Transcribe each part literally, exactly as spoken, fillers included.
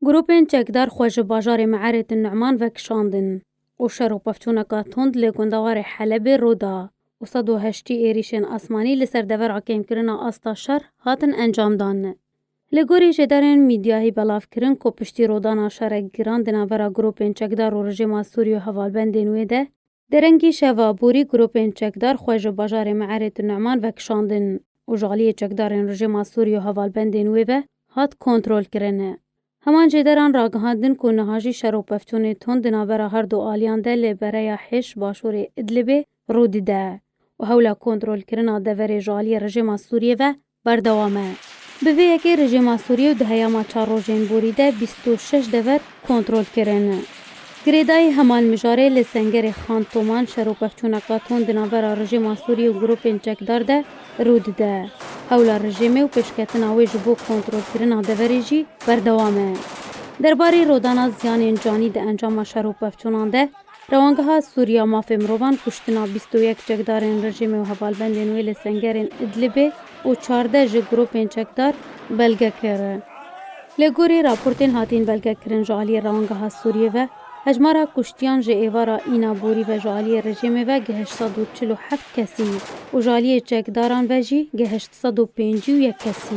Grûpên çekdar xwe ji bajarê Me'erêt Nu'man vekişandin û şer û pevçûneka tund li gundewarê Helebê rû da û sed û heştî êrîşên asmanî li ser devera kêmkirina asta şer hatin encamdan. Li gorî jêderên mîdyayî belavkirin ku piştî rûdana şerek giran di navbera grûpên çekdar û rejîma Sûrî û hevalbendên wê de, derengî şeva borî grûpên çekdar xwe ji bajarê Me'erêt Nu'man vekişandin û ji aliyê çekdarên rejîma Sûrî û hevalbendên wê ve hat kontrolkirin. Heman jêderan ragihandin ku niha jî şer û pevçûnê tund di navbera her du aliyan de li bereya Hêş başûrê Idlibê rû dide û hewla kontrolkirina deverê ji aliyê rejîma Sûriyê ve berdewam e. Bi vê yekê rejîma Sûriyê di heyama çar rojên borî de bîst û şeş dever kontrol kirin. Girêdayî heman mijarê li Sengerê Xan Toman şer û pevçûneka tund di navbera rejîma Sûriyê û grûpên çekdar de rû dide. Hewla rejîmê û pêşketina wê ji bo kontrolkirina deverê jî berdewam e. Derbarê rûdana ziyanên canî di encama şer û pevçûnan de, Rewangeha Sûriya Mafê Mirovan kuştina bîst û yek çekdarên rejîmê û hevalbendên wê li Sengerên Idlibê û çardeh ji grûpên çekdar belge kir. Li gorî raportên hatîn belgekirin ji aliyê Rewangeha Sûriyê ve, hejmara kuştiyan ji êvara îna borî ve ji aliyê rejîmê ve gihişt sed û çil û heft kesî û ji aliyê çekdaran ve jî gihişt sed û pêncî û yek kesî.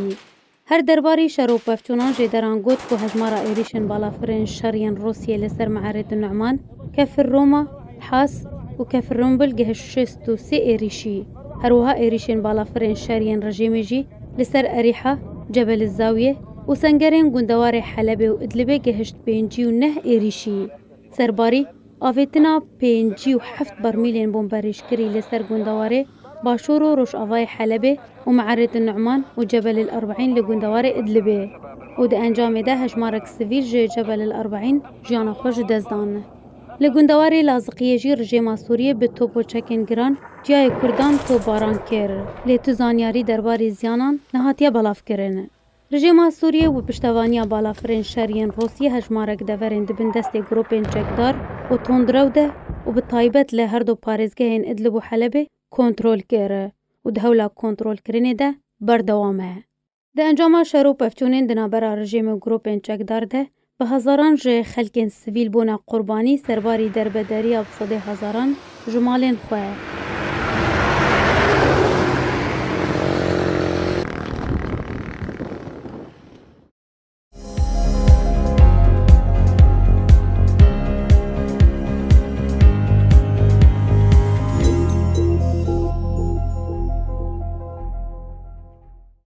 Her derbarî şer û pevçûnan jêderan got ku hejmara êrîşên balafirên şer yên Rûsyê li ser Me'erêt Nu'man, Kefir Roma, Has û Kefir Rumbil gihişt şêst û sê êrîşî. Her wiha êrîşên balafirên şer yên rejîmê jî li ser Erîha, Cebel Zawiye û sengerên gundewarê Helebê û Idlibê gihişt pêncî û neh êrîşî. Serbarî avêtina pêncî û heft bermîlên bomberîşkirî li ser gundewarê başûr û rojavayê Helebê û Me'erêt Nu'man û Cebel el Erbeîn li gundewarê Idlibê û di encamê de hejmarek sivîl ji Cebel el Erbeîn jiyana xwe ji dest dan. Li gundewarê Laziqiyê jî rejêma Sûriyê bi top û çekên giran ciyayê Kurdan topbaran kir. Lê tu zanyarî derbarê ziyanan nehatiye belavkirin. Rejîma Sûriyê û piştevaniya balafirên şer yên Rûsyê hejmarek deverên di bin destê grûpên çekdar û tundrew de û bi taybet li her du parêzgehên Idlib û Helebê kontrol kir û di hewla kontrolkirinê de berdewam e. Di encama şer û pevçûnên di navbera rejîmê û grûpên çekdar de bi hezaran ji xelkên sivîl bûne qurbanî serbarî derbederiya bi sedê hezaran ji malên xwe.